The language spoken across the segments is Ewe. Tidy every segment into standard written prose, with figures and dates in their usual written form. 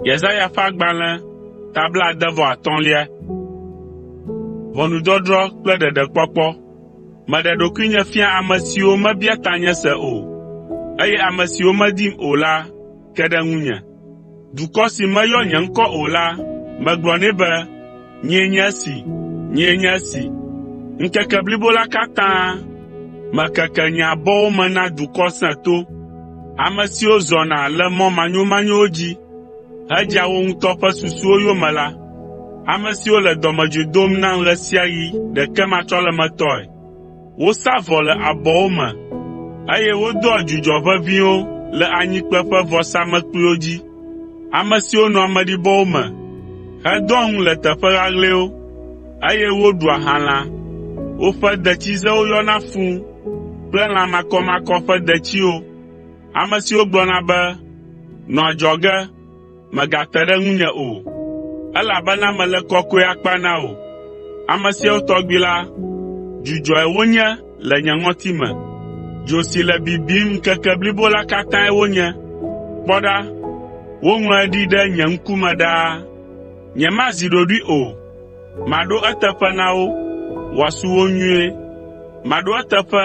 Yesaya ƒe agbalẽ ta blaade-vɔ-atɔ̃lia. Meɖe ɖokuinye fia ame siwo mebia tanye se o, eye ame siwo medim o la ke ɖe ŋunye. Dukɔ si meyɔ nye ŋkɔ o la, megblɔ nɛ be, ‘Nyee nye esi, nyee nye esi.’ Ŋkeke blibo la katã, mekeke nye abɔwo me na dukɔ sẽto, ame siwo zɔna le mɔ manyomanyowo dzi hedzea wo ŋutɔ ƒe susuwo yome la, ame siwo le dɔmedzoe dom nam ɣe sia ɣi ɖekematsɔlemetɔe. Wosaa vɔ le abɔwo me, eye wodoa dzudzɔ ʋeʋĩwo le anyikpe ƒe vɔsamlekpuiwo dzi. Ame siwo nɔa ameɖibɔwo me, hedɔa ŋu le teƒe ɣaɣlɛwo, eye woɖua halã. Woƒe detsizewo yɔna fũu kple lã makɔmakɔ ƒe detsiwo. Ame siwo gblɔna be, ‘Nɔ adzɔge, mègate ɖe ŋunye o, elabena mele kɔkɔe akpa na wò.’ Ame siawo tɔgbi la, dzudzɔe wonye le nye ŋɔtime. Dzo si le bibim ŋkeke blibo la katãe wonye. Kpɔ ɖa, woŋlɔe ɖi ɖe nye ŋkume ɖaa. Nyemazi ɖoɖoe o. Maɖo eteƒe na wo wòasu wo nyuie. Maɖo eteƒe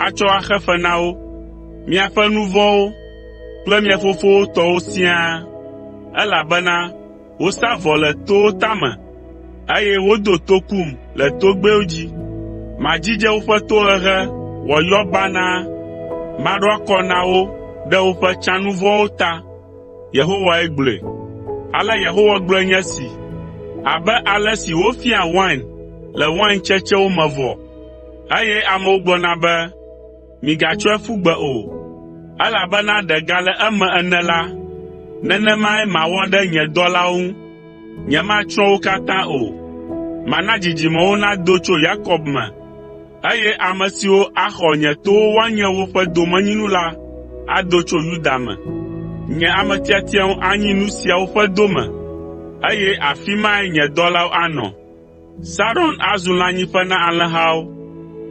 atsɔ axe fe na wo, miaƒe nu vɔ̃wo kple mia fofowo tɔwo siaa, elabena wosa vɔ le towo tame, eye wodo tokum le togbɛwo dzi. Madzidze woƒe tohehe wòayɔ banaa, maɖo akɔ na wo ɖe woƒe tsã nu vɔ̃wo ta. Yehowae gblɔe. Ale Yehowa gblɔe nye esi, “Abe ale si wofiaa wain le waintsetsewo me vɔ, eye amewo gblɔna be, ‘Migatsɔe ƒu gbe o, elabena ɖe gale eme ene la,’ nenemae mawɔ ɖe nye dɔlawo ŋu. Nyematsrɔ̃ wo katã o. Mana dzidzimewo nado tso Yakob me, eye ame siwo axɔ nye towo woanye woƒe domenyinu la ado tso Yuda me. Nye ame tiatiawo anyi nu siawo ƒe dome, eye afi mae nye dɔlawo anɔ. Saron azu lãnyiƒe na alẽhawo,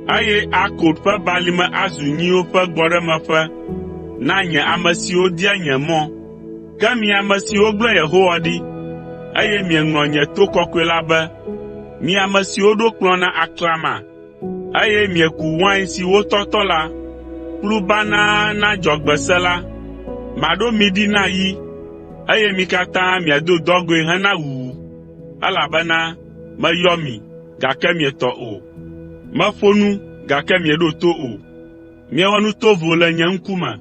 eye Akor ƒe balime azu nyiwo ƒe gbɔɖemeƒe na nye ame siwo dia nye mɔ. Ke mi ame siwo gblẽ Yehowa ɖi, eye mieŋlɔ nye to kɔkɔe la be, mi ame siwo ɖo kplɔ̃ na aklama, eye mieku wain si wotɔtɔ la, kplu banaa na dzɔgbese la, maɖo mi ɖi na yi, eye mi katã miado dɔgɔ̃e hena wuwu, elabena meyɔ mi, gake mietɔ o. Meƒo nu, gake mieɖo to o. Miewɔ nu tovo le nye ŋkume,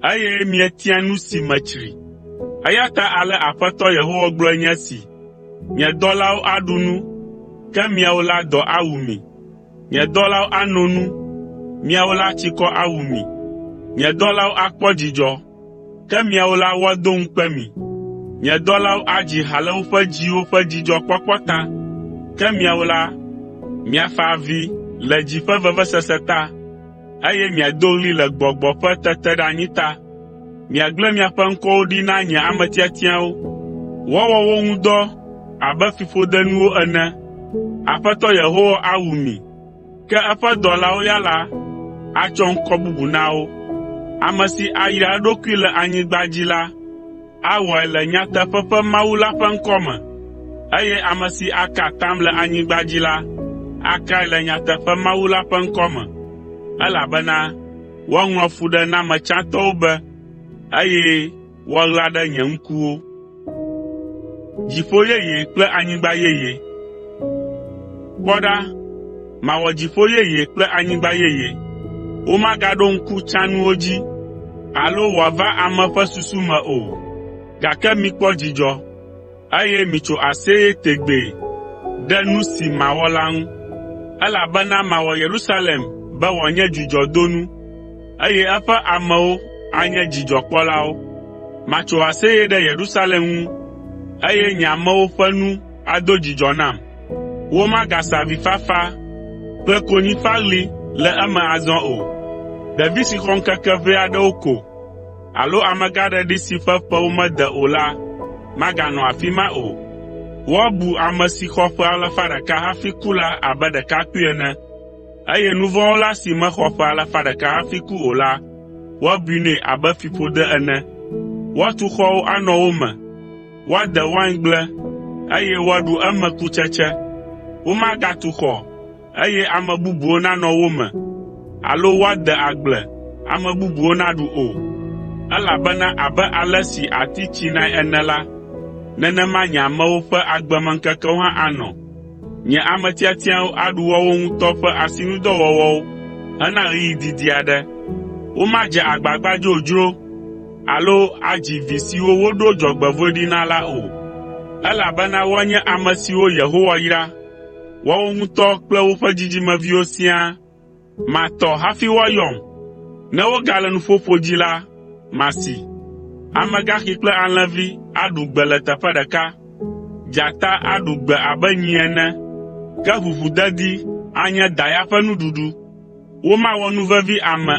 eye mietia nu si metsri. Eya ta ale Aƒetɔ Yehowa gblɔe nye esi, “Nye dɔlawo aɖu nu, ke miawo la dɔ awu mi. Nye dɔlawo ano nu, miawo la tsikɔ awu mi. Nye dɔlawo akpɔ dzidzɔ, ke miawo la woado ŋukpe mi. Nye dɔlawo adzi ha le woƒe dziwo ƒe dzidzɔkpɔkpɔ ta, ke miawo la, miafa avi le dzi ƒe vevesese ta, eye miado ɣli le gbɔgbɔ ƒe teteɖeanyi ta. Miagblẽ miaƒe ŋkɔwo ɖi na nye ame tiatiawo. Woawɔ wo ŋu dɔ abe fiƒodenuwo ene. Aƒetɔ Yehowa awu mi, ke eƒe dɔlawo ya la, atsɔ ŋkɔ bubu na wo. Ame si ayra eɖokui le anyigba dzi la, awɔe le nyateƒe ƒe Mawu la ƒe ŋkɔ me, eye ame si aka atam le anyigba dzi la, akae le nyateƒe Mawu la ƒe ŋkɔ me, elabena woaŋlɔ fuɖename tsãtɔwo be, eye woaɣla ɖe nye ŋkuwo. Kpɔ ɖa, mawɔ dziƒo yeye kple anyigba yeye. Womagaɖo ŋku tsãnuwo dzi alo wòava ame ƒe susu me o, gake mikpɔ dzidzɔ, eye mitso aseye tegbee ɖe nu si mawɔ la ŋu, elabena mawɔ Yerusalem be wòanye dzudzɔdonu, eye eƒe amewo anye dzidzɔkpɔlawo. Matso aseye ɖe Yerusalem ŋu, eye nye amewo ƒe nu ado dzidzɔ nam. Womagase avifafa kple konyifaɣli le eme azɔ o. Ɖevi si xɔ ŋkeke ʋɛ aɖewo ko alo amegãɖeɖi si ƒe ƒewo mede o la maganɔ afi ma o. Woabu ame si xɔ ƒe alafa ɖeka hafi ku la abe ɖekakpui ene, eye nu vɔ̃ wɔla si mexɔ ƒe alafa ɖeka hafi ku o la, woabui nɛ abe fiƒode ene. Woatu xɔwo anɔ wo me. Woade waingble, eye woaɖu eme kutsetse. Womagatu xɔ, eye ame bubuwo nanɔ wo me alo woade agble, ame bubuwo naɖu o, elabena abe ale si ati tsinae ene la, nenema nye amewo ƒe agbemeŋkekewo hã anɔ. Nye ame tiatiawo aɖu woawo ŋutɔ ƒe asinudɔwɔwɔwo hena ɣeyiɣi didi aɖe. Womadze agbagba dzodzro alo adzi vi siwo woɖo dzɔgbevɔ̃e ɖi na la o, elabena woanye ame siwo Yehowa yra, woawo ŋutɔ kple woƒe dzidzimeviwo siaa. Matɔ hafi woayɔm. Ne wogale nuƒoƒo dzi la, masee. Amegaxi kple alẽvi aɖu gbe le teƒe ɖeka. Dzata aɖu gbe abe nyi ene, ke ʋuʋudedi anye daya ƒe nuɖuɖu. Womawɔ nu vevi ame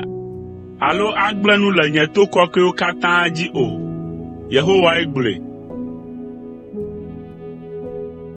alo agblẽ nu le nye to kɔkɔewo katã dzi o.” Yehowae gblɔe.